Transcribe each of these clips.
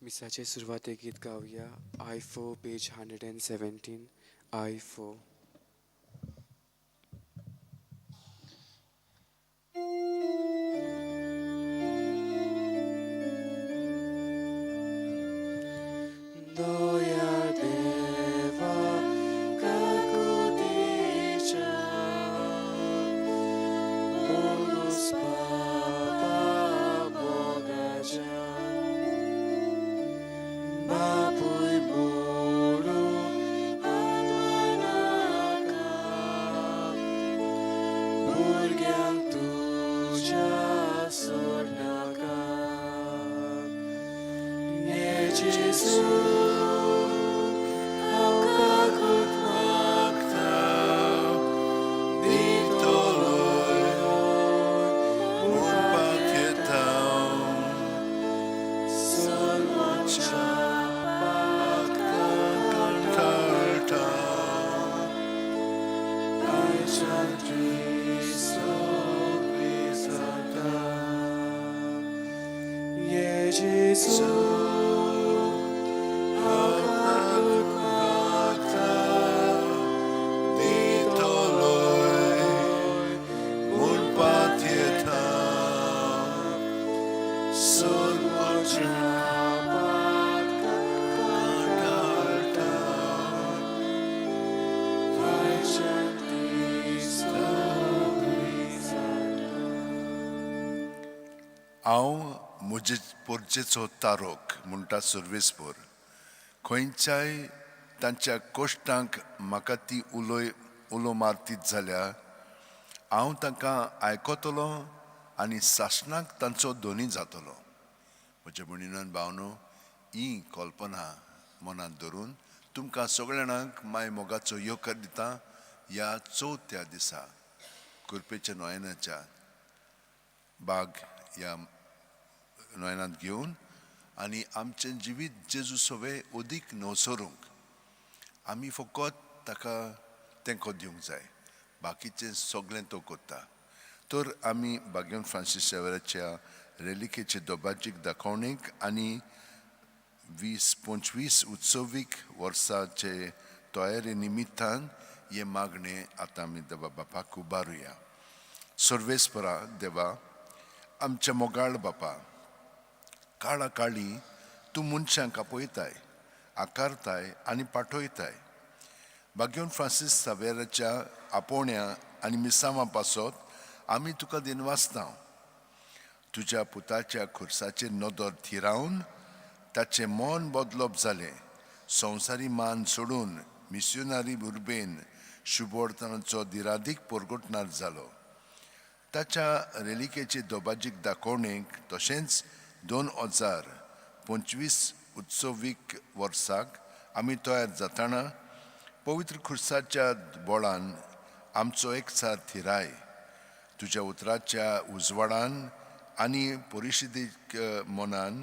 मिसाचे सुरवातेक गीत गावया. I 4 page 117. I 4. दया देवा काकुतीच्या बोगूस बाबा मोगाच्या बापूय मोडू आदवनाका भुरग्यांक तुज्या सोडनाका. ये जेजू, हांव काकूत मागता, दितलोय म्हूण पातयेता. सर्वांच्या पातकां काडटा. आयच्यान सोगली जाता. ये जेजू, हांव काकूत मागता, दितलोय म्हूण पातयेता. सर्वांच्या पातकां काडटा. आयच्यान सोगली जाता. हांव म्हजे पोरचेचो तारोक म्हणटा सर्वेस्पर. खंयच्याय तांच्या कश्टांक म्हाका ती उलोय उलो मारतीत जाल्यार हांव तांकां आयकतलो आनी सासणाक तांचो धनी जातलो. म्हज्या भयणीन भावनो, ही कल्पना मनांत धरून तुमकां सगळ्या जाणांक माय मोगाचो येवकार दिता ह्या चवथ्या दिसा कुरपेच्या नोयनाच्या बाग ह्या नोयनांत घेवन आनी आमचें जिवीत जेजू सवे अदीक नवसरूंक आमी फकत ताका तेंको दिवंक जाय, बाकीचें सगळें तो करता. तर आमी बागेवन फ्रांसीस शेवराच्या रेलिकेचे दोबाजीक दाखोवणेक आनी 20-25 उत्सवीक वर्साचे तयारी निमित्तान हे मागणे आतां आमी देवा बापाक उबारुया. सर्वेस्परा देवा, आमच्या मोगाळ बापा, काळा काळी तूं मनशांक आपयताय, आकारताय आनी पाठयताय. बागेवन फ्रांसीस सावेराच्या आपोवण्या आनी मिसांवा पासत आमी तुका दिनवासता. तुज्या पुताच्या खुर्साचेर नदर थिरावन ताचें मन बदलप जालें. संवसारी मान सोडून मिस्योनारी उर्बेन शुभवर्तनाचो दिरादीक परगटणार जालो. ताच्या रेलिकेचे दोबाजीक दाखोवणेक तशेंच 2025 उत्सवीक वर्साक आमी तयार जातना पवित्र खुर्साच्या बोळान आमचो एकचार थिराय. तुज्या उतराच्या उजवाडान आनी परिशिदीक मनान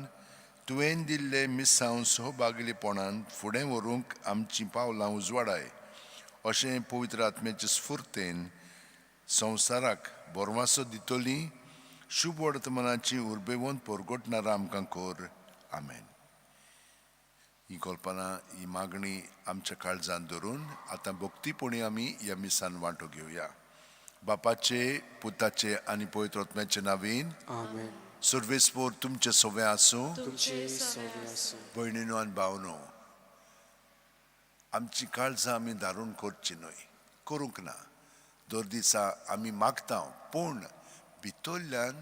तुवें दिल्ले मिसांव सहभागीपणान फुडें व्हरूंक आमचीं पावलां उजवाडाय. अशें पवित्र आत्म्याचे स्फुर्तेन संवसाराक बोरवासो दितली शुभ वर्तमानाची उर्बेवंत परगटणारा आमकां कर. आमेन. ही कल्पना, ही मागणी आमच्या काळजान धरून आतां भक्तीपणी आमी ह्या मिसान वांटो घेवया. बापाचे, पुताचे आनी पवित्र आत्म्याचे नावीन. आमेन. सर्वेस्पोर तुमचे सवे आसूं. तुमचे सवे आसूं. भयणीनो आनी भावनो, आमची काळजां आमी धारून करची न्हय, करूंक ना. दर दिसा आमी मागता, पूण भितरल्यान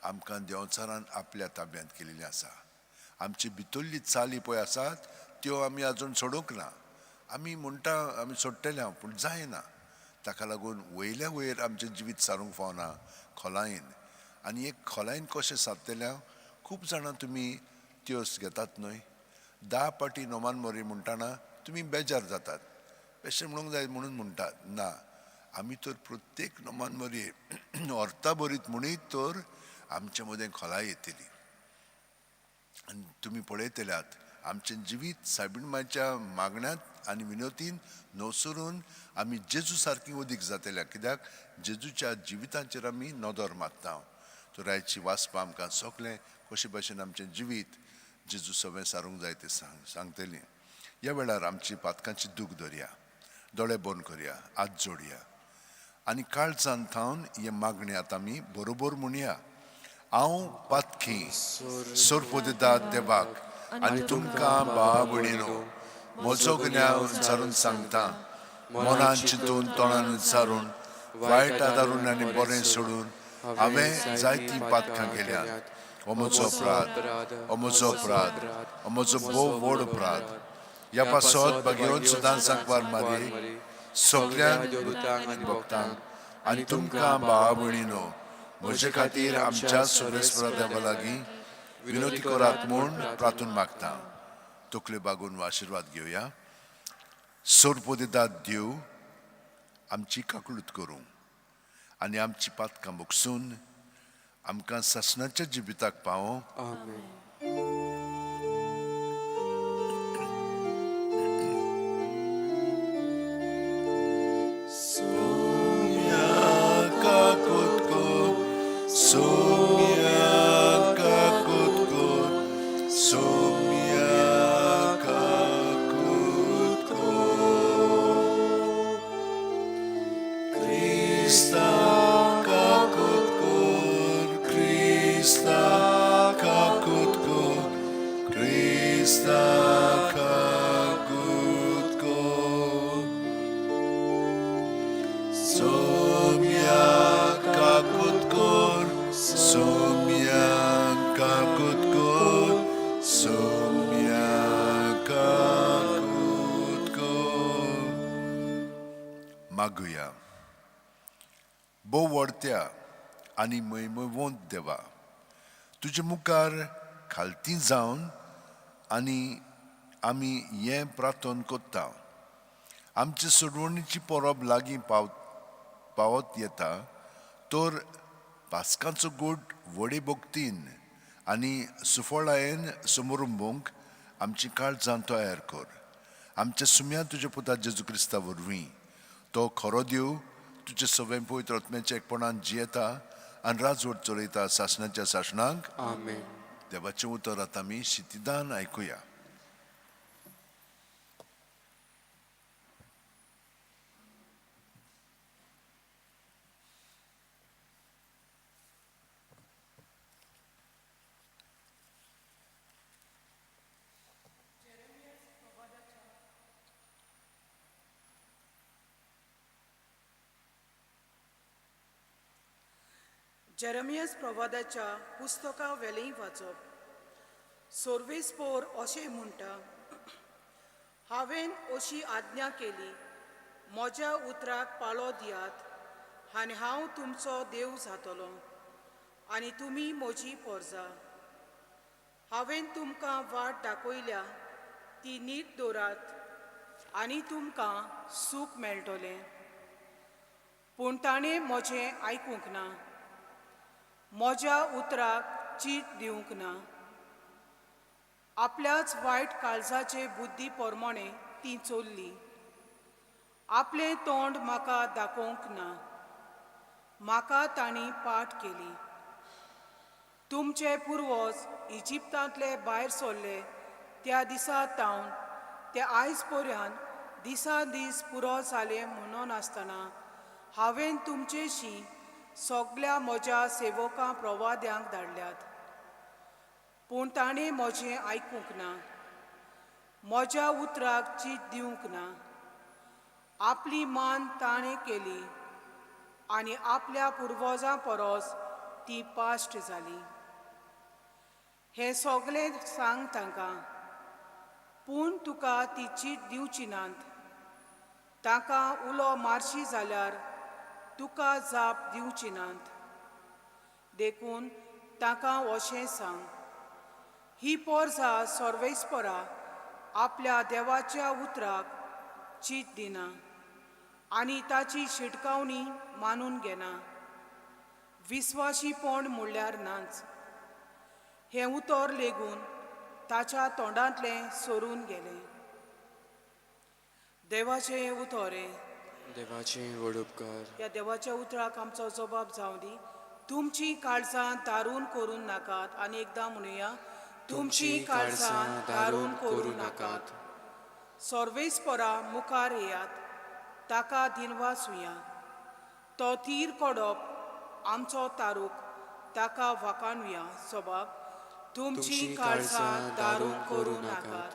आमकां देंवचारान आपल्या ताब्यांत केल्ली आसा. आमची भितरली चाली पळय आसात त्यो आमी आजून सोडूंक ना. आमी म्हणटा आमी सोडटले हांव, पूण जायना. ताका लागून वयल्या वयर आमचें जिवीत सारूंक फावना खोलायेन. आनी एक खोलायेन कशें सादतलें हांव, खूब जाणां तुमी त्योस घेतात न्हय, 10 पाटी नोमान मोरी म्हणटाना तुमी बेजार जातात, बेश्टें म्हणूंक जाय म्हणून म्हणटात. ना, आमी तर प्रत्येक नोमान मोरी अर्था बरीत म्हणीत तर आमचे मदें खोलाय येतली. आनी तुमी पळयतल्यात आमचें जिवीत सायबीण मायच्या मागण्यांत आनी विनोतीन नवसरून आमी जेजू सारकी उदीक जातल्या, कित्याक जेजूच्या जिविताचेर आमी नदर मारता. तर आयची वाचपा आमकां सगळें कशे भाशेन आमचें जिवीत जेजू सगळें सारूंक जाय तें सांगतलीं. ह्या वेळार आमची पातकांची दूख धरया, दोळे बंद करया, हात जोडया आनी काळजान थावन हे मागणी आतां आमी बरोबर म्हणया. हांव पातकी सोरपोदिदाद देवाक आनी तुमकां भावा भयणीनो म्हजो गुन्यांव विचारून सांगता, मनान चिंतून तोंडान विचारून वायट आदारून आनी बरें सोडून हांवें जायतीं पातकां केल्यात. हो म्हजो अपराध, हो म्हजो अपराध, हो म्हजो भोव व्हड अपराध. ह्या पासत भगेवन सुदां सांगपार मारी सगळ्यांक आनी भक्तांक आनी तुमकां भावा भयणीनो म्हजे खातीर आमच्या सुरेश्वरा देवा लागीं विनोदी करात म्हूण प्रार्थून मागता. तकल्यो बागून आशिर्वाद घेवया. सोरपोदिदाद देव आमची काकळूत करूं आनी आमची पातकां भोगसून आमकां सासणाच्या जिविताक पावों. आमेन. मागुया. भोव व्हडत्या आनी मैमवंत देवा, तुजे मुखार खालती जावन आनी आमी हें प्रार्थन करता. आमचे सोडवणीची परब लागीं पावत येता तर पास्कांचो गोट व्हडे भक्तीन आनी सुफळायेन समरुंबूंक आमची काळजां तयार कर. आमच्या सुम्या तुज्या पुता जेजू क्रिस्ता वरवीं तो खरो देव तुजे सगळें पवित्र आत्म्याच्या एकपणान जियेता आनी राजवट चलयता सासणाच्या सासणाक. आमेन. देवाचें उतर आतां आमी शितिदान आयकुया. जेरमियस प्रवादाच्या पुस्तका वेलेंय वाचप. सोर्वेस्पोर अशें म्हणटा, हांवें अशी आज्ञा केली, म्हज्या उतराक पाळो दियात आनी हांव तुमचो देव जातलो आनी तुमी म्हजी पोरजा. हांवें तुमकां वाट दाखयल्या ती नीट दवरात आनी तुमकां सूख मेळटलें. पूण ताणें म्हजें आयकूंक ना, म्हज्या उतराक चीत दिवंक ना. आपल्याच वायट काळजाचे बुद्धी प्रमाणे ती चल्ली. आपलें तोंड म्हाका दाखोवंक ना, म्हाका तांणी पाठ केली. तुमचे पुर्वज इजिप्तांतले भायर सरले त्या दिसा तावन ते आयज पर्यंत दिसा दीस पुरो जाले म्हणून आसतना हांवें तुमचेशी सगल्या म्हज्या सेवकां प्रवाद्यांक धाडल्यात, पूण ताणें म्हजें आयकूंक ना, म्हज्या उतराक चीत दिवंक ना. आपली मान ताणें केली आनी आपल्या पुर्वजां परस ती पाश्ट जाली. हें सगलें सांग तांकां, पूण तुका ती चीट दिवची नात. तांकां उलो मारशी जाल्यार तुका जाप दिवची नात. देखून तांकां अशें सांग, ही पोरजा सर्वेस्परा आपल्या देवाच्या उतराक चीत दिना आनी ताची शिटकावणी मानून घेना. विस्वाशीपण म्हणल्यार नाच. हें उतर लेगून ताच्या तोंडांतलें सरून गेलें. देवाचें उतर हें. देवाचें व्हड उपकार. ह्या देवाच्या उतराक आमचो जबाब जावं दी. तुमची काळजां दारून करून नाकात. आनी एकदां म्हणुया, तुमची काळजां दारून करूं नाकात. सर्वेस्परा मुखार येयात, ताका दिनवासुया. तो तीर कोडप आमचो तारूक, ताका वाकाणुया. सोबाब तुमची काळजां दारून करूं नाकात.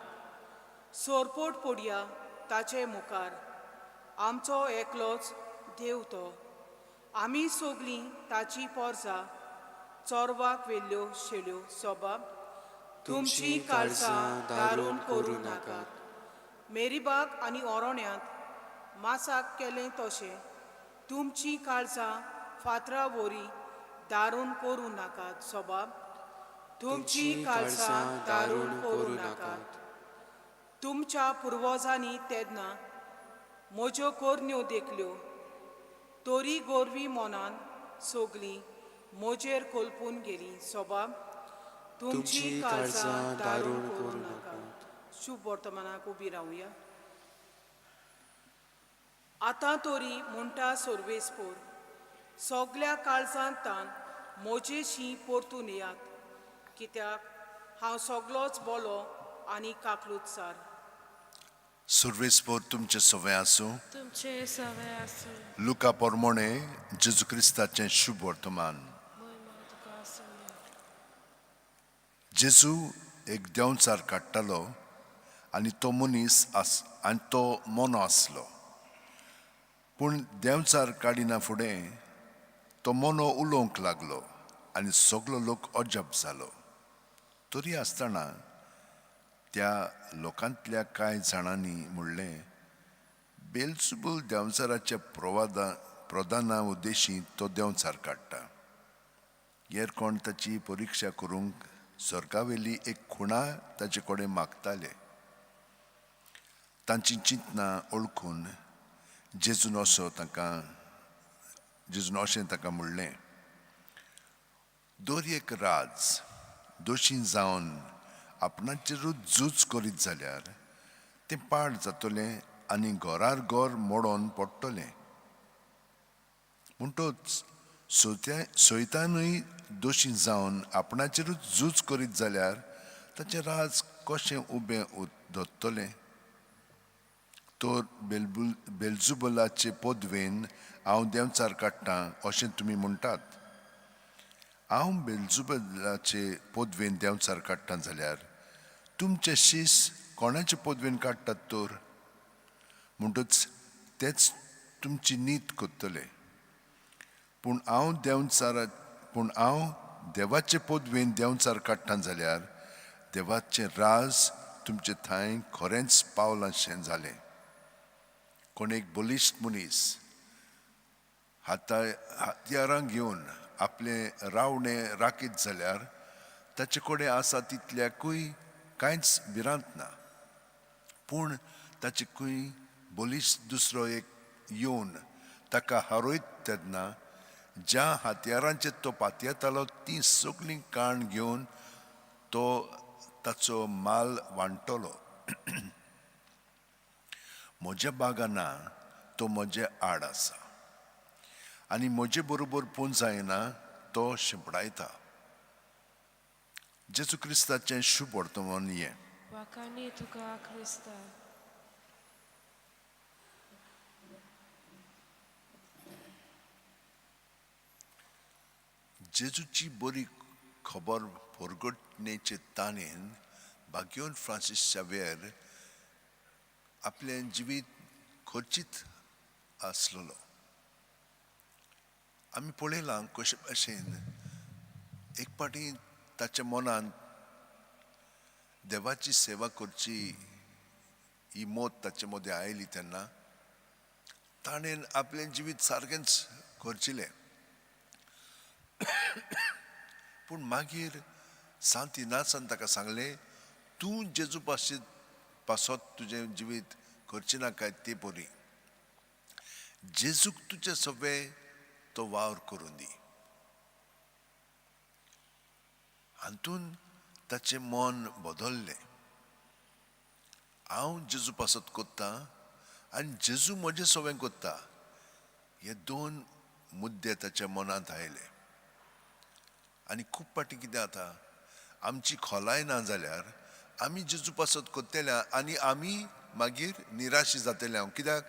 सोरपोट पडया ताचे मुखार, आमचो एकलोच देव तो. आमी सगलीं ताची पोरजा, चोरवाक वेल्ल्यो शेळ्यो. सोबाब तुमची काळजां दारून करूं नाकात. मेरीबाग आनी ओरोण्यांत मासाक केलें तशें तुमची काळजां फातरा वरी दारून करूं नाकात. सोबाब तुमची काळजां दारून करूं नाकात. तुमच्या पुर्वजांनी तेन्ना म्हज्यो करण्यो देखल्यो, तरी गोरवी मनान सगलीं म्हजेर कोलपून गेलीं. सोबाब तुमची काळजां दारून करूं नाकात. शुभ वर्तमानाक उबी रावया. आतां तरी म्हणटा सर्वेस्पोर, सगल्या काळजांत तान म्हजेशी परतून येयात, कित्याक हांव सगलोच बोलो आनी काकलूत सार. सुर्वेस्पोर तुमचें सवें आसूं. तुमचे सवे आसूं. लुका पोरमोणे जेजू क्रिस्ताचें शुभ वर्तमान. मोहिमा तुका आसूं. जेजू एक देंवचार काडटालो आनी तो मनीस आस आनी तो मोनो आसलो. पूण देंवचार काडिना फुडें तो मोनो उलोवंक लागलो आनी सगलो लोक अजब जालो. तरी आसतना त्या लोकांतल्या कांय जाणांनी म्हणलें, बेलसुबूल देंवचाराच्या प्रधाना उद्देशी तो देंवचार काडटा. हेर कोण ताची परिक्षा करूंक स्वर्गावेली एक खुणा ताचे कडेन मागताले. तांची चिंतनां वळखून जेजून अशें तांकां म्हणलें, दर एक राज दोशी जावन आपणाचेरूच झूज करीत जाल्यार तें पाड जातलें आनी घरार घर मोडोन पडटलें. म्हणटच सैतानूय दोशी जावन आपणाचेरूच झूज करीत जाल्यार ताचें राज कशें उबें धरतलें? तर बेलजुबलाचे पदवेन हांव देंवचार काडटां अशें तुमी म्हणटात. हांव बेलजुबलाचे पदवेन देंवचार काडटां जाल्यार तुमचे शीस कोणाचे पदवेन काडटात तर? म्हणटच तेच तुमची नीत करतले. पूण हांव देवाचे पदवेन देंवचार काडटां जाल्यार देवाचें राज तुमचे थंय खरेंच पावलांशें जालें. कोण एक बलिश्ट मनीस हत्यारां घेवन आपलें रावणें राखीत जाल्यार ताचे कडेन आसा तितल्याकूय कांयच भिरांत ना. पूण ताचे कूय बलिश्ट दुसरो एक येवन ताका हारयत तेन्ना ज्या हत्यारांचेर तो पातयेतालो तीं सगळीं काण घेवन तो ताचो माल वांट्टलो. म्हज्या बागाना तो म्हजे आड आसा आनी म्हजे बरोबर पुंजायना तो शिंपडायता. जेजू क्रिस्ताचें शुभ वर्तमान हें. वाखाणी तुका क्रिस्ता. जेजूची बरी खबर परगटणेचे ताणेन भाग्योन फ्रांसीस शावेर आपलें जिवीत खर्चीत आसलेलो. आमी पळयलां कशे भाशेन एक फावटी ताच्या मनांत देवाची सेवा करची ही मत ताचे मदें आयली तेन्ना ताणें आपलें जिवीत सारकेंच खर्चिलें. पूण मागीर सांत इनासान ताका सांगलें, तूं जेजू पासत तुजें जिवीत खर्ची नाकाय ते बरी, जेजूक तुजें सगळें तो वावर करून दी. हातून ताचें मन बदल्लें. हांव जेजू पासत कोत्ता आनी जेजू म्हजें सगळें कोत्ता, हे दोन मुद्दे ताच्या मनांत आयले. आनी खूब फावटी कितें जाता, आमची खोलाय ना जाल्यार आमी जेजू पासत करतले आनी आमी मागीर निराशी जातले हांव, कित्याक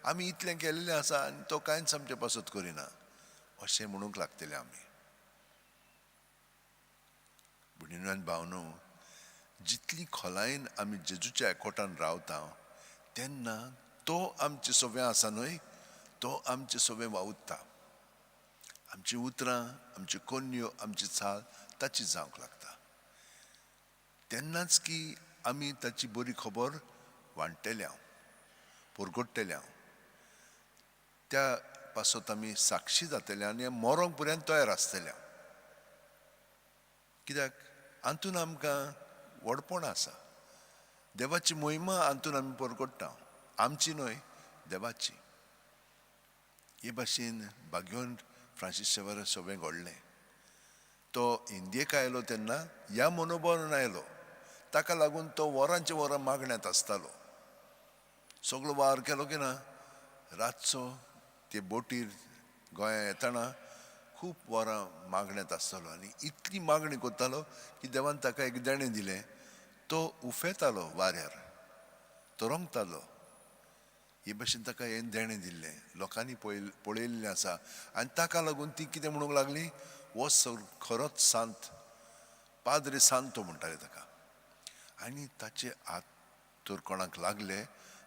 आमी इतलें केल्लें आसा आनी तो कांयच आमचे पासत करिना अशें म्हणूंक लागतले आमी. भयणीनो आनी भावनो, जितली खोलायेन आमी जेजूच्या एकवटान रावता तेन्ना तो आमचे सगळें आसा न्हय, तो आमचे सगळें वावुरता. आमची उतरां, आमच्यो कोन्यो, आमची चाल ताची जावंक लागता. तेन्नाच की आमी ताची बरी खबर वांट्टले हांव, परगट्टले हांव, त्या पासत आमी साक्षी जातले आनी मरोंक पर्यंत तयार आसतले हांव. कित्याक हातून आमकां व्हडपण आसा, देवाची मोहिमा हातून आमी परगट्टा, आमची न्हय देवाची. हे भाशेन भाग्योन फ्रांसीस शेवर सगळें घडलें. तो इंडियेक आयलो तेन्ना ह्या मनोभावान आयलो, ताका लागून तो वरांचे वरां मागण्यांत आसतालो. सगळो वावर केलो की ना, रातचो ते बोटीर गोंया येतना खूब वरां मागण्यांत आसतालो आनी इतली मागणी करतालो की देवान ताका एक देणें दिलें. तो उफेतालो वाऱ्यार, तो रंगतालो. हे भाशेन ताका हें देणें दिल्लें लोकांनी पळयल्लें आसा आनी ताका लागून ती कितें म्हणूंक लागली, हो खरोच सांत, पाद्रे सांतो म्हणटाले ताका. आनी ताचे हात तर कोणाक लागले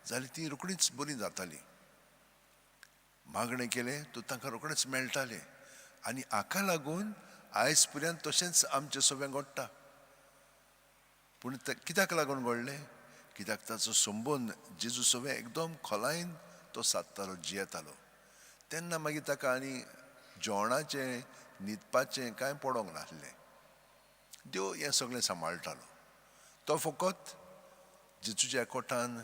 जाल्यार ती रोखडीच बरी जाताली. मागणें केलें तर तांकां रोखडेंच मेळटालें आनी हाका लागून आयज पर्यंत तशेंच आमचें सगळें घडटा. पूण कित्याक लागून घडलें? कित्याक ताचो संबंद जेजू सगळें एकदम खोलायेन तो सादतालो, जियेतालो. तेन्ना मागीर ताका आनी जेवणाचें न्हिदपाचें कांय पडोंक नासलें. देव हें सगळें सांबाळटालो. तो फकत जेजूच्या कोटान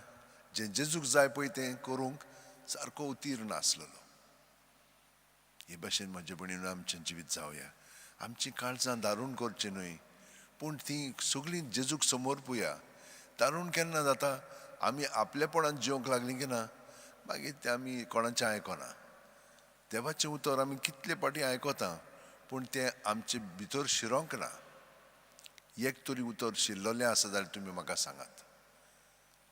जें जेजूक जाय पळय तें करूंक सारको उतीर्ण आसलेलो. हे भाशेन म्हजे भयणीन आमचें जिवीत जावया. आमचीं काळजां दारून करचीं न्हय, पूण तीं सगळीं जेजूक समर्पुया. दारून केन्ना जाता? आमी आपलेपणान जिवंक लागलीं की ना मागीर तें आमी कोणाचें आयकना. देवाचें उतर आमी कितले फावटी आयकता पूण तें आमचे भितर शिरोंक ना. एक तरी उतर शिरलेलें आसा जाल्यार तुमी म्हाका सांगात,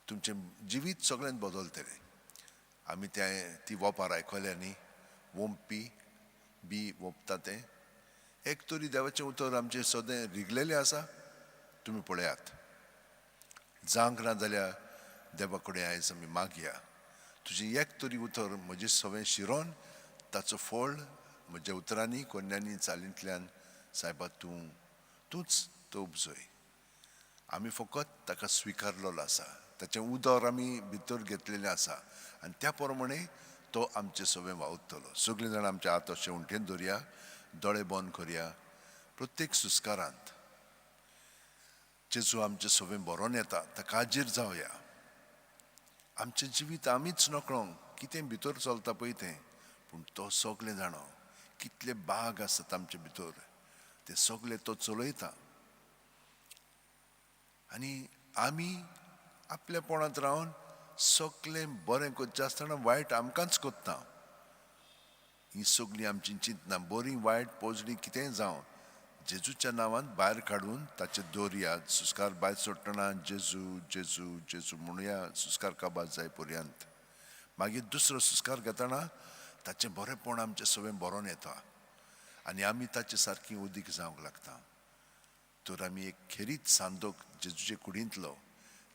तुमचें जिवीत सगळें बदलतलें. आमी तें ती वोपार आयकल्या न्ही, वोंपी बी वोंपता तें एक तरी देवाचें उतर आमचें सदें रिगलेलें आसा, तुमी पळयात. जावंक ना जाल्यार देवा कडेन आयज आमी मागया, तुजें एक तरी उतर म्हजें सगळें शिरोन ताचो फळ म्हज्या उतरांनी कोन्यांनी चालींतल्यान सायबा तूं तूंच तो उपजय. आमी फकत ताका स्विकारलेलो आसा, ताचें उदर आमी भितर घेतलेलें आसा आनी त्या प्रमाणे तो आमचें सगळें वावुरतलो. सगळीं जाणां आमच्या हात अशें उंटेन दवरया, दोळे बंद करया. प्रत्येक सुस्कारांत जेजू आमचें सगळें बरोवन येता, ताका हाजीर जावया. आमचें जिवीत आमीच नकळोंक कितें भितर चलता पळय तें, पूण तो सगळें जाणो कितले बाग आसात आमचे भितर ते सगळे तो चलयता. आनी आमी आपल्यापणांत रावन सगळें बरें करचें आसतना वायट आमकांच करता. ही सगळीं आमची चिंतनां बरीं वायट पोजडी कितेंय जावं जेजूच्या नांवान भायर काडून ताचे दवरया. सुस्कार भायर सोडटना जेजू जेजू जेजू म्हणुया, सुस्कार काबार जाय पर्यंत. मागीर दुसरो सुस्कार घेतना ताचें बरेंपण आमचें सगळें बरोवन येता आनी आमी ताचे सारकी उदीक जावंक लागता. तर आमी एक खेरीत सांदोक जेजूचे कुडींतलो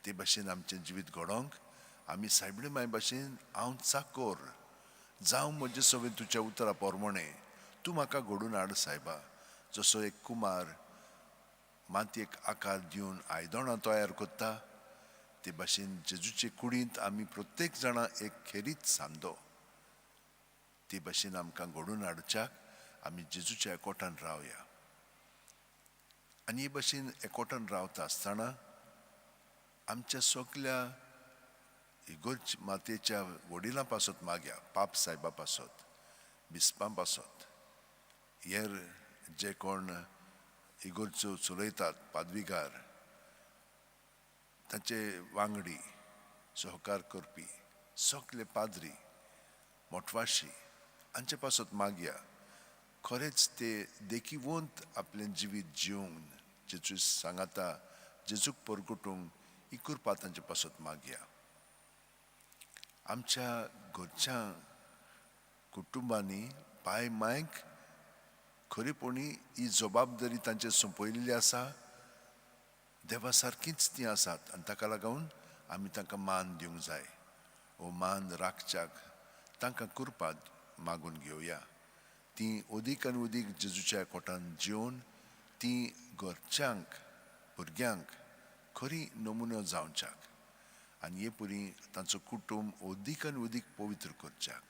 ते भाशेन आमचें जिवीत घडोवंक आमी सायबणी माय भाशेन हांव चाकोर जावं म्हजें सगळें तुज्या उतरा प्रमाणें तूं म्हाका घडून हाड सायबा. जसो एक कुमार मातयेक आकार दिवन आयदनां तयार करता ते भाशेन जेजूचे कुडींत आमी प्रत्येक जाणां एक खेरीत सांदो ते भाशेन आमकां घडून हाडच्याक आमी जेजूच्या एकवटान रावया. आनी हे भाशेन एकवटान रावता आसतना आमच्या सगल्या इगोर्ज मातयेच्या वडिलां पासत मागया, पाप सायबा पासत, बिस्पां पासत, हेर जे कोण इगोर्जो चलयतात पादविगार तांचे वांगडी सहकार करपी सगले पाद्री मोटवाशी हांचे पासत मागया. खरेंच ते देखीवंत आपलें जिवीत जिवन जेजू सांगाता जेजूक परगटूंक ही कृपा तांचे पासत मागया. आमच्या घरच्या कुटुंबांनी पाय मायक खरेपणी ही जबाबदारी तांचेर सोंपयलेली आसा. देवा सारकीच ती आसात आनी ताका लागून आमी तांकां मान दिवंक जाय. हो मान राखच्याक तांकां कृपा मागून घेवया. ती अदीक आनी अदीक जेजूच्या कोटान जिवन ती घरच्यांक भुरग्यांक खरी नमुनो जावच्याक आनी हे परी तांचो कुटुंब अदीक आनी अदीक पवित्र करच्याक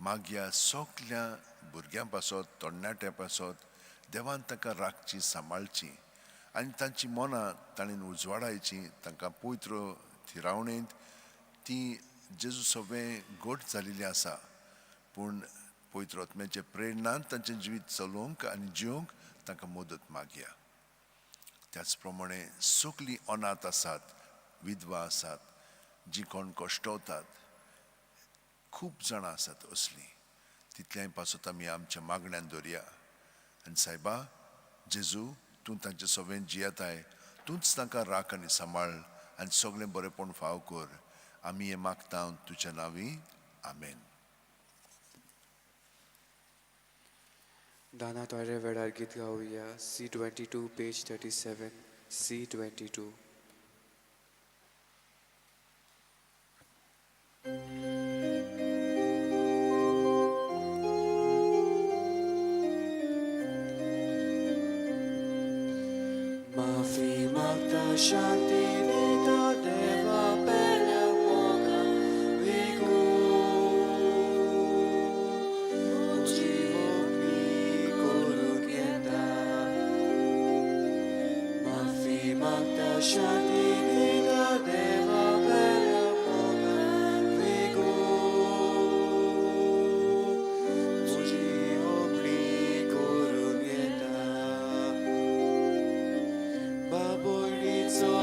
मागया. सगल्या भुरग्यां पासत तरणाट्यां पासत देवान तांकां राखची सांबाळची आनी तांची मनां ताणें उजवाडायची. तांकां पवित्र थिरावणेंत ती जेजू सगळें घट जाल्ली आसा, पूण पवित्र आत्म्याचे प्रेरणान तांचें जिवीत चलोवंक आनी जिवंक तांकां मदत मागया. त्याच प्रमाणे सगलीं अनाथ आसात, विधवा आसात, जी कोण कश्टवतात, खूब जाणां आसात असलीं. तितल्याय पासत आमी आमच्या मागण्यान दवरया. आनी सायबा जेजू, तूं तांचे सगळें जियेताय, तूंच तांकां राख आनी सांबाळ आनी सगळें बरेंपण फाव कर. आमी हें मागता तुज्या नांवी, आमेन. दाना तोरे वेळार गीत गावया. C22 page 37, C22. माफी मागता शांती दिता देवा पेल्या मोगा वेगो म्हजी होपी करूंक येता. माफी मागता शांती दिता देवा पेल्या मोगा वेगो म्हजी होपी करूंक येता. बाबोळीचो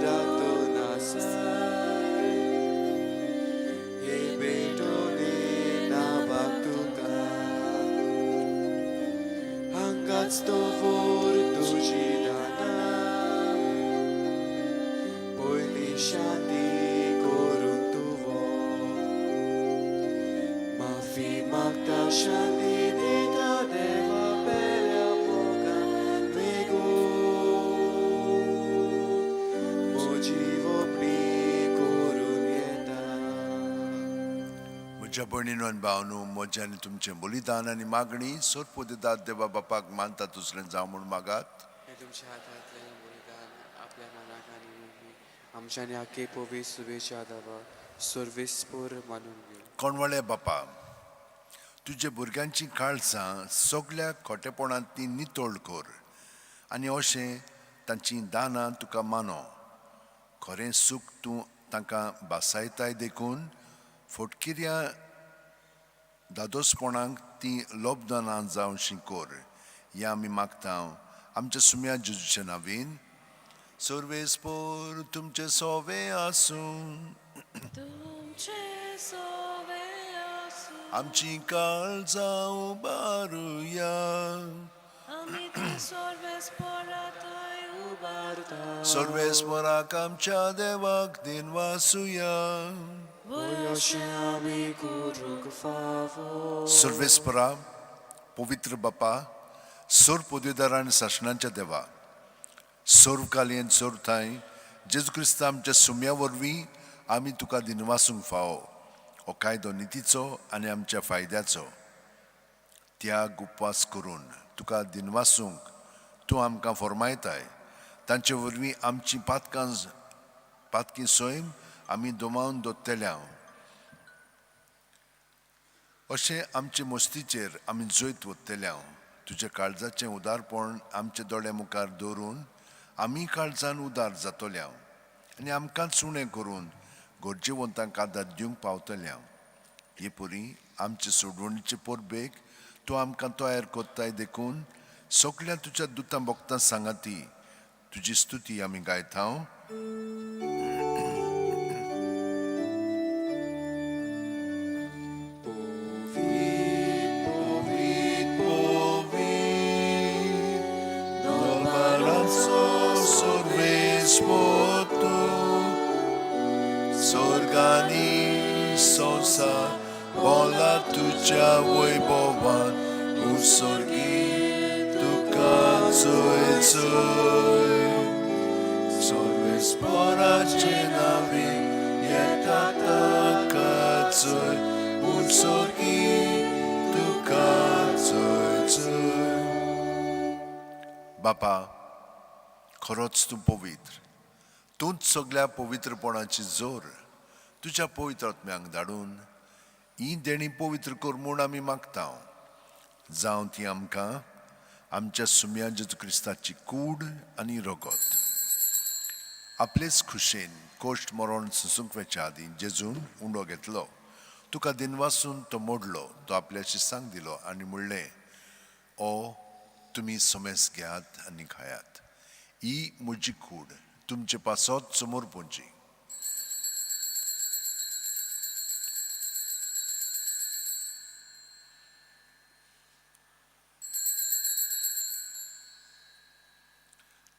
रातो नासाय हे भेटोने नावाक तुका हांगाच दवर तुजी दानां पयली शांती करूंक तुवो. माफी मागता शांती दिता देवा पेल्या मोगान वेगो म्हजी होपणी करून येता. म्हज्या भयणीनो आनी भावनो, म्हजें आनी तुमचें बलिदान आनी मागणी सोरपोदेदाद देवा बापाक मानता दुसरें जावं म्हूण मागात. हे तुमच्या हातांतलें बलिदान आपल्या मनाक आनी नेहमी आमच्या आनी आखे पवी सुबेच्या दावा सर्वेस्पोर मानून घेवं. कोणवाळे बापा, तुज्या भुरग्यांची काळजां सगल्या खोटेपणांत ती नितळ कर आनी अशें तांची दानां तुका मानो. खरें सूख तूं तांकां बासायताय देखून फटकिऱ्या दादोसपणाक ती लोबदानां जावशी कर. हें आमी मागता आमच्या सुम्या जेजूच्या नांवीन. सर्वेस्पोर तुमचें सोवे आसूं. तुमचे सोवे आसूं. आमची काळजां उबारुया. आमी ती सर्वेस्पोराथंय उबारता. सर्वेस्पराक आमच्या देवाक दिनवासुया. वय अशें आमी करूंक फावो. सर्वेस्परा, पवित्र बापा, सोर पदवीदार आनी सासणाच्या देवा, सर्वकालीन सर्वथांय जेजू क्रिस्ता आमच्या सुम्या वरवीं आमी तुका दिनवासूंक फावो. हो कायदो नितीचो आनी आमच्या फायद्याचो. त्याग उपवास करून तुका दिनवासूंक तूं आमकां फॉर्मायताय. तांचे वरवीं आमची पातकां पातकी सैम आमी दमावन दवरतले. अशें आमचे मस्तीचेर आमी जैत वतले. तुज्या काळजाचें उदारपण आमच्या दोळ्या मुखार दवरून आमी काळजान उदार जातले आनी आमकांच उणें करून गरजेवंतांक आदार दिवंक पावतले. हे परी आमचे सोडवणीचे परबेक तूं आमकां तयार करताय देखून सगल्या तुज्या दुतां भक्तां सांगाती तुजी स्तुती आमी गायता. Povit, povit, तुज्या वैभवान उत्सर्गी तुका जय जय. सर्वेस्पराचे नावे येता ताका जय, उत्सर्गी तुका जय जय. बापा, खरोच तूं पवित्र, तूंच सगळ्या पवित्रपणाची जोर. तुज्या पवित्र आत्म्यांक धाडून ही देणी पवित्र कर म्हूण आमी मागता. जावं ती आमकां आमच्या सुम्या जेजू क्रिस्ताची कूड आनी रगत. आपलेच खुशेन कोश्ट मरण सुसूंक वेच्या आदीं जेजून उंडो घेतलो, तुका दिनवासून तो मोडलो, तो आपल्या शिसांक दिलो आनी म्हणलें, ओ तुमी समेस घेयात आनी खायात, ही म्हजी कूड तुमचे पासत समोर पुंची.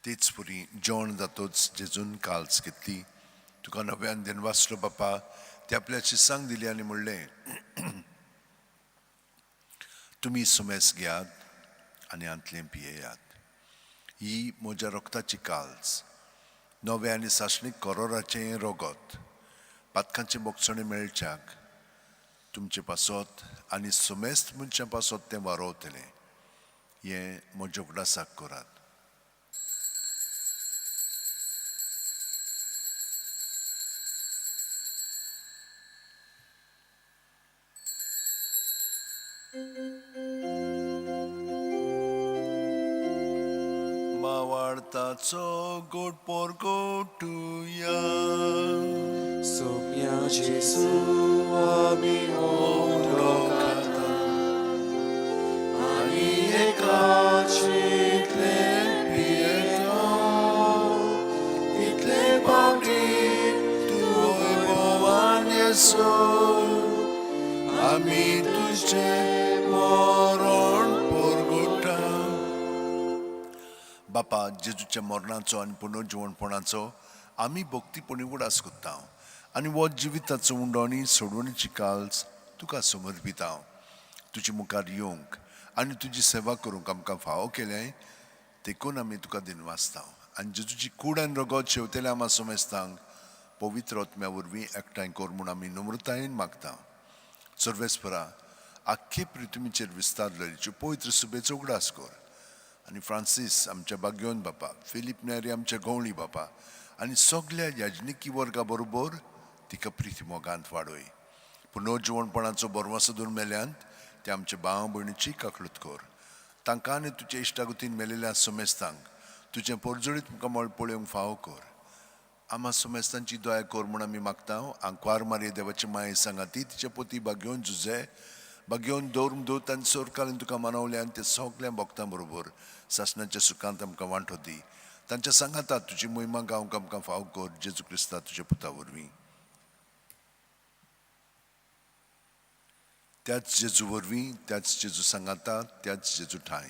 तेच पुरी जेवण जातोच जेजून काल्स घेतली, तुका नव्यान दिनवासलो बापा, ते आपल्या शिसांक दिली आनी म्हणलें, तुमी सुमेस घेयात आनी हांतलें पियेयात, ही म्हज्या रक्ताची काल्स, नव्या आनी सासणीक करोराचें रगत, पातकांचे बोगसणें मेळच्याक तुमचे पासत आनी सुमेस्त मनशां पासत तें वारोवतलें. हें म्हज्या उगडासाक करात. मावार्ताचो गोड पोरगोटुया. सोम्या जेजू आमी उंडो खाता आनी एकाच पियेता, इतले पावटी तूं वैभवान येसो, आमी तुजें मरण परगटा. बापा, जेजूच्या मरणाचो आनी पुनर्जिवणपणाचो आमी भक्तीपणी उगडास करता आनी हो जिविताचो उंडो आनी सोडवणीची काल्स तुका समर्पिता. तुजे मुखार येवंक आनी तुजी सेवा करूंक आमकां फावो केलें देखून आमी तुका दिनवासता. आनी जेजूची कूड आनी रगत शेवतेल्या आमा समेस्तांक पवित्र आत्म्या वरवीं एकठांय कर म्हूण आमी नम्रतायेन मागता. सर्वेस्परा, आख्खे पृथ्वीचेर विस्तारलेली पवित्र सुबेचो उगडास कर आनी फ्रांसीस आमच्या बाग्योन बापा, फिलीप नेरी आमच्या गवळी बापा आनी सगल्या याजनिकी वर्गा बरोबर तिका प्रिती मोगांत वाडय. पुनर्जिवणपणाचो बरवासो दवर मेल्यांत ते आमच्या भाव भयणीची काकळूत कर. तांकां आनी तुज्या इश्टागतीन मेलेल्या समेस्तांक तुजें परजळीत मुखामळ पळोवंक फावो कर. आमा समेस्तांची दया कर म्हूण आमी मागता. आंकवार मारये देवाची माये सांगाती तिचे पोती बागेवन जुजे बागेवन दवरून दवर तांचे सरकारान तुका मानवले आनी ते सगल्या भक्तां बरोबर सासणाच्या सुखांत आमकां वांटो दी. तांच्या सांगाता तुजी मोहिमा गावंक आमकां फावो कर, जेजू क्रिस्ता तुज्या पुता वरवीं. त्याच जेजू वरवीं, त्याच जेजू सांगाता, त्याच जेजू ठांय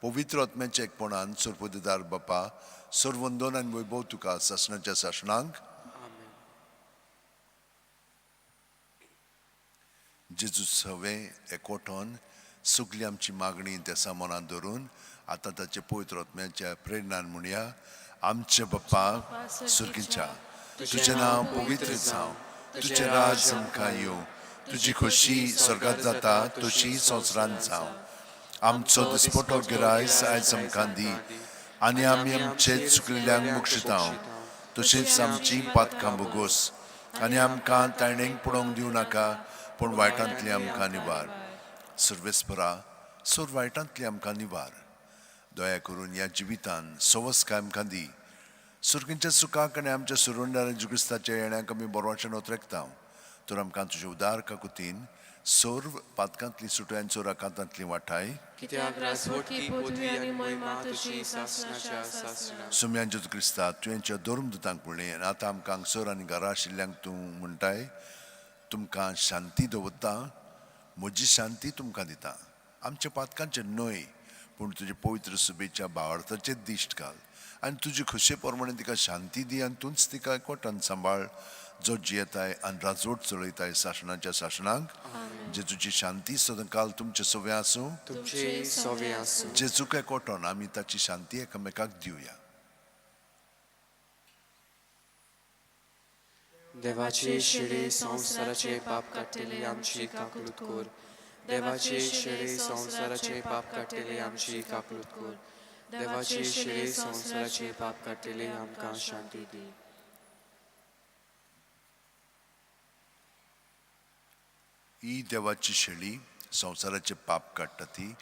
पवित्र आत्म्याच्या एकपणान सर्वपदार बापा, सर्वंदन आनी वैभव तुका सासणाच्या सासणांक. आमेन. जेजू सवे एकवटोन सगली आमची मागणी तेसा मनांत धरून आतां ताचे पवित्र आत्म्याच्या प्रेरणान म्हणया, आमचे बाप्पा सुर्गीच्या, तुजें नांव पवित्र जावं, तुजें राज आमकां येवं, तुजी खोशी स्वर्गात जाता तशी संवसारांत जावं. आमचो दिसपटो गिरायस आयज आमकां दी आनी आमी आमचे चुकलेल्यांक मुक्षितांव, तशेंच आमची पातकां भोगोस आनी आमकां ताणेंक पडोवंक दिवं नाका, पूण वायटांतली आमकां निवार. सर्वेस्परा, सोर वायटांतली आमकां निवार. दया करून ह्या जिवितान सवस्काय आमकां दी. सुर्गींच्या सुखाक आनी आमच्या सुरवंडार जेजू क्रिस्ताच्या येण्याक आमी बरवाचें नोतरेकता. तर आमकां तुजे उदार काकुतीन सर्व पातकांतली सुटयान चोराकांतांतली वाठाय. कित्याक राजवटकी पदवी आनी महिमा तुजी सासणाच्या सासणा. सुम्यान जेजू क्रिस्ता, तुवेंच्या धर्मदूतांक म्हणलें आनी आतां आमकां हांगसर आनी घरा आशिल्ल्यांक तूं म्हणटाय, तुमकां शांती दवरता, म्हजी शांती तुमकां दिता. आमच्या पातकांचेर न्हय, पूण तुजे पवित्र सुबेच्या भावार्थाचेर दिश्ट घाल आनी तुजे खोशये प्रमाणे तिका शांती दी आनी तूंच तिका एकवटान सांबाळ, जो जियेताय आनी राजवट चलयताय सासणाच्या सासणाक. जेजूची शांती सदांकाल तुमचे सवे आसूं. तुमचे सवे आसूं. जेजूक एकवटून आमी ताची शांती एकामेकाक दिवया. देवाची शिडी संवसाराचे पाप काडटली आमची काकूत कर. देवाची शिडी संवसाराचे पाप काडटली आमची काकूत कर. देवाची शिडी संवसाराचे पाप काडटली आमकां शांती दी. ही देवाची शेळी संवसाराचे पाप काडटा ती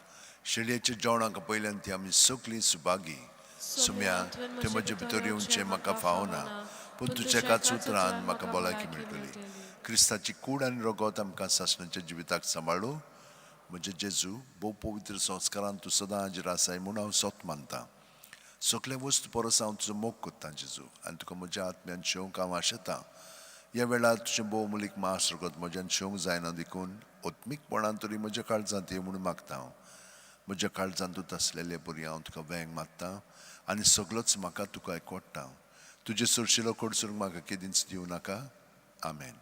शेळयेच्या जेवणाक पयल्यान ती आमी सगळीं सुभागी. सुम्या तें म्हजे भितर येवचें म्हाका फावना, पूण तुज्या एकाच उतरान म्हाका भलायकी मेळटली. क्रिस्ताची कूड आनी रगत आमकां सासणाच्या जिविताक सांबाळू. म्हजे जेजू, भोव पवित्र संस्कारान तूं सदां हाजीर आसाय म्हूण हांव सोत मानतां. सगळे वस्तू परस हांव तुजो मोग करतां जेजू, आनी तुका म्हज्या आत्म्यान शेवंक हांव आशेतां. ह्या वेळार तुजें भोव मुलीक मास रगत म्हज्यान शेवंक जायना देखून आत्मीकपणान तरी म्हज्या काळजांत ये म्हणून मागता हांव. म्हज्या काळजांत तूं आसलेले परी हांव तुका वेंग मारता आनी सगळोच म्हाका तुका एकवटता. तुजे सुरशिलो कडसून म्हाका केदींच दिवं नाका. आमेन.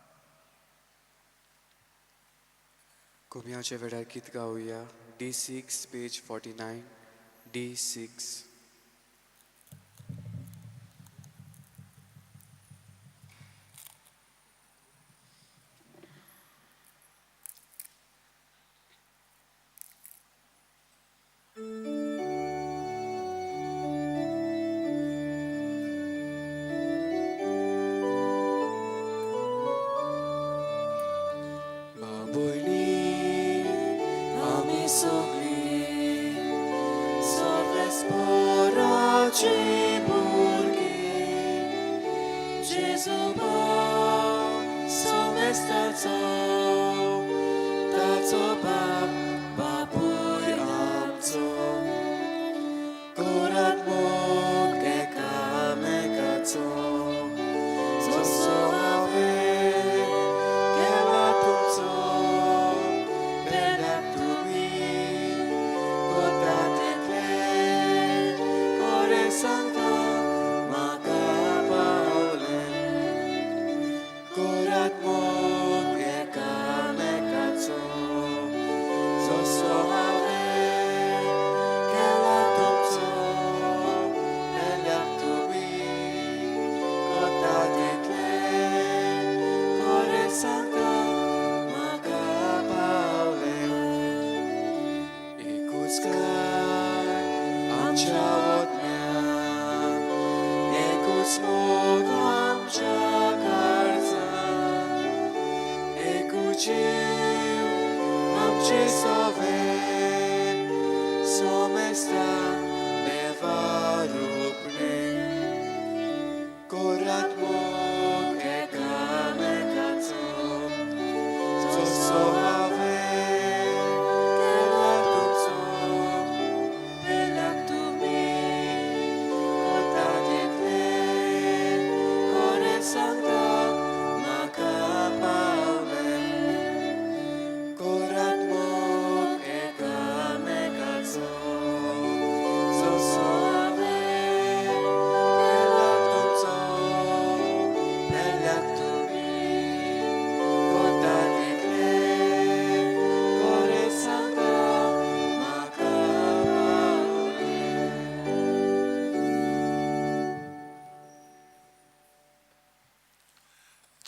कुम्याच्या वेळार गीत गावया. D6 page 49 D6.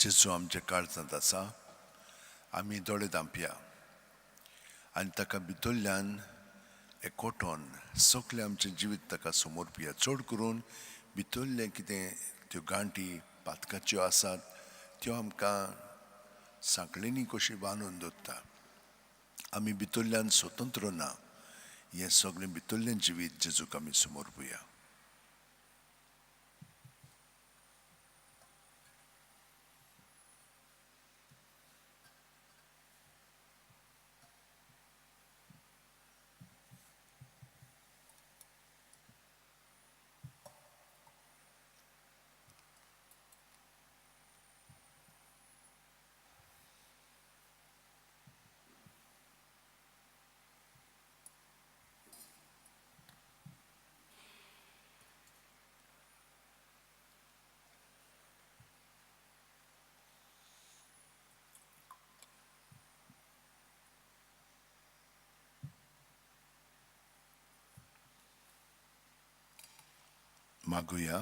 जेजू आमच्या काळजांत आसा. आमी दोळे धांपया आनी ताका भितरल्यान एकवटून सगळें आमचें जिवीत ताका समर्पिया. चड करून भितरलें कितें त्यो गांठी पातकाच्यो आसात त्यो आमकां सांकळींनी कशी बांदून दवरता. आमी भितरल्यान स्वतंत्र ना. हें सगळें भितरलें जिवीत जेजूक आमी समर्पुया. मागुया.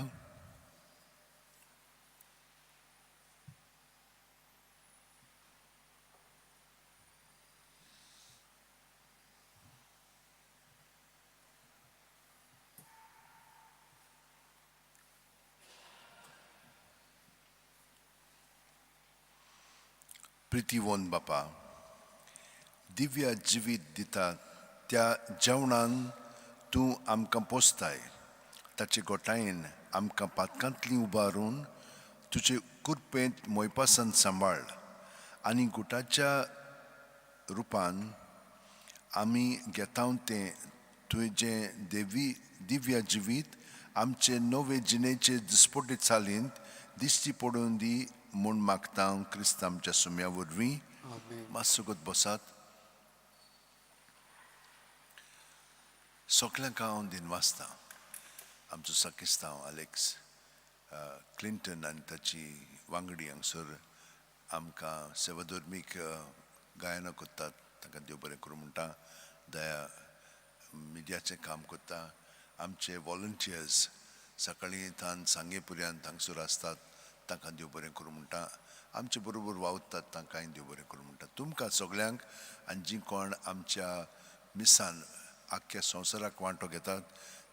प्रितीवोन बापा, दिव्य जिवीत दिता त्या जेवणान तूं आमकां पोसताय. ताचे गोटायेन आमकां पातकांतली उबारून तुजे कुरपेंत मोयपासान सांबाळ आनी गुटाच्या रुपान आमी घेता तें तुजें देवी दिव्य जिवीत आमचे नवे जिणेचे दिसपटे चालींत दिश्टी पडून दी म्हूण मागता क्रिस्त आमच्या सुम्या वरवीं. मातसो बसात. सगल्यांक हांव दिनवासता. आमचो साकिस्तांव अलेक्स क्लिंटन आनी ताची वांगडी हांगसर आमकां सेवाधर्मीक गायनां करतात, तांकां देव बरें करूं म्हणटा. दया मिडियाचें काम करता. आमचे वॉलंटियर्स सकाळीं थान सांगे पर्यंत हांगसर आसतात, तांकां देव बरें करूं म्हणटा. आमचे बरोबर वावुरतात तांकांय देव बरें करूं म्हणटा. तुमकां सगल्यांक आनी जीं कोण आमच्या मिसान आख्ख्या संवसाराक वांटो घेतात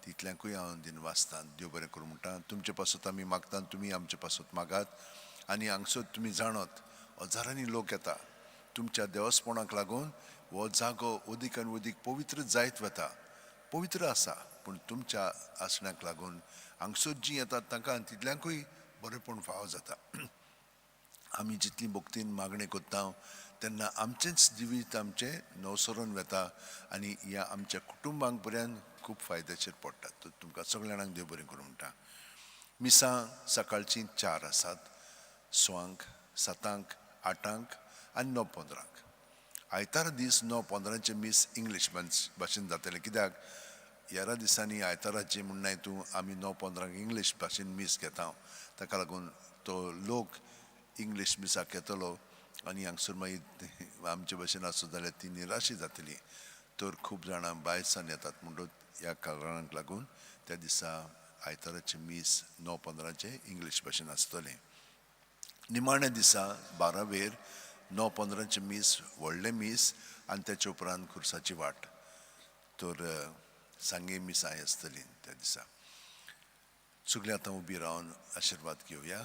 तितल्यांकूय हांव दिनवासता. देव बरें करूं म्हणटा. तुमचे पासत आमी मागता, तुमी आमचे पासत मागात. आनी हांगसर तुमी जाणत हजारांनी लोक येता. तुमच्या देवस्पणाक लागून हो जागो अदीक आनी अदीक पवित्र जायत वता. पवित्र आसा पूण तुमच्या आसण्याक लागून हांगसर जीं येतात तांकां तितल्यांकूय बरेंपण फावो जाता. आमी जितली भक्तीन मागणें करता तेन्ना आमचेंच जिवीत आमचें नवसरून वता आनी ह्या आमच्या कुटुंबांक पर्यंत खूब फायद्याचेर पडटा. तर तुमकां सगळ्या जाणांक देव बरें करूं म्हणटा. मिसां सकाळचीं 4 आसात, 6, 7, 8 आनी 9:15. आयतारा दीस 9:15 मीस इंग्लीश भाशेन जातलें. कित्याक ह्या दिसांनी आयताराचें म्हण तूं आमी 9:15 इंग्लीश भाशेन मीस घेता. ताका लागून तो लोक इंग्लीश मिसाक येतलो आनी हांगसर मागीर आमचे भाशेन आसत जाल्यार ती निराशी जातली. तर खूब जाणां भायरसान येतात म्हणून ह्या कारणाक लागून त्या दिसा आयताराचें मीस 9:15 इंग्लीश भाशेन आसतलें. निमाण्या दिसा 12वेर 9:15 मीस, व्हडलें मीस आनी त्याच्या उपरांत खुर्साची वाट. तर सांगे मिसां आसतली त्या दिसा. सगळीं आतां उबी रावन आशिर्वाद घेवया.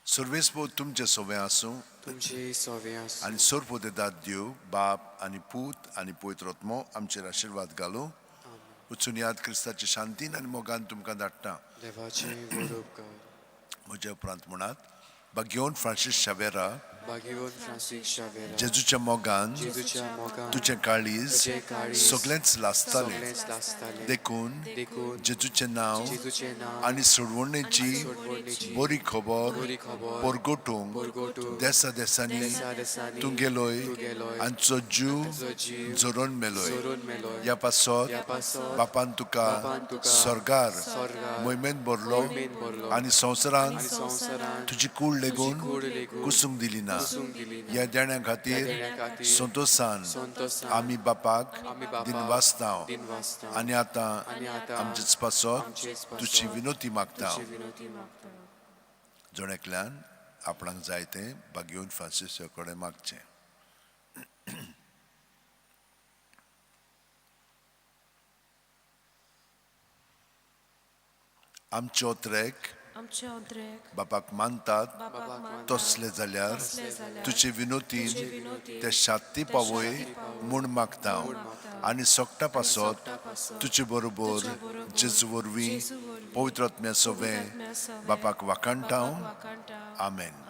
सर्वेस्पो तुमचे सोवे आसूं, तुमचे सोवे आसूं. आनी सर्वदेदात देव बाप आनी पूत आनी पवित्र आत्मो आमचेर आशिर्वाद घालूं. वचून याद क्रिस्ताचे शांतीन आनी मोगान तुमकां धाडटा. देवाचे व्हड उपकार. म्हज्या उपरांत म्हणात, भाग्योन फ्रांसीस शावेरा, भाग्यवंत फ्रांसीस शावेरा, जेजूच्या मोगान जेजूच्या मोगान तुजें काळीज तुजें काळीज सगळेंच लासतालें. सगळेंच लासतालें. देखून देखून जेजूचें नांव जेजूचें नांव आनी सोडवणेची सोडवणेची बरी खबर बरी खबर परगटूंक परगटूंक देसा देसांनी देसा देसांनी तूं गेलोय तूं गेलोय आनी तुजो जीव तुजो जीव झरोवन मेलोय. झरोवन मेलोय. ह्या पासत ह्या पासत बापान तुका बापान तुका स्वर्गार स्वर्गार मोहिमेंत भरलो मोहिमेंत भरलो आनी संवसारांत आनी संवसारांत तुजी कूड लेगून कूड लेगून कुसूंक दिली ना. कुसूंक दिली ना. ह्या देण्या खातीर ह्या देण्या खातीर संतोशान संतोशान आमी बापाक आमी बापाक दिनवासता दिनवासता आनी आतां आनी आतां आमचेच पासत आमचेच पासत तुजी विनोती मागता. तुजी विनोती मागता. जण एकल्यान आपणाक जाय तें भाग्योन फ्रांसीसा कडेन मागचें. आमचे ओत्रेक आमचे ओद्रेक बापाक मानतात बापाक मानतात तसले जाल्यार तसले जाल्यार तुजे विनोतीन तुजे विनोतीन ते शांती ते पावय शांती पावय म्हूण मागता मागता. आनी सोगटा पासत सोगटा पासत तुजे बरोबर तुजे बरोबर जेजू वरवीं जेजू वरवीं पवित्र आत्म्या सोवें पवित्र आत्म्या सवें बापाक वाखाणटा. बापाक वाखाणटा. आमेन. आमेन.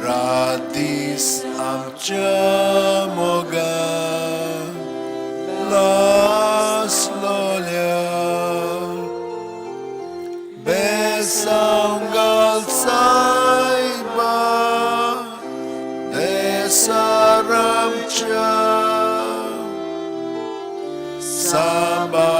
रातीस आमच्या मोगान लासलोल्या बेसांव घाल सायबा देसार आमच्या सांबाळ.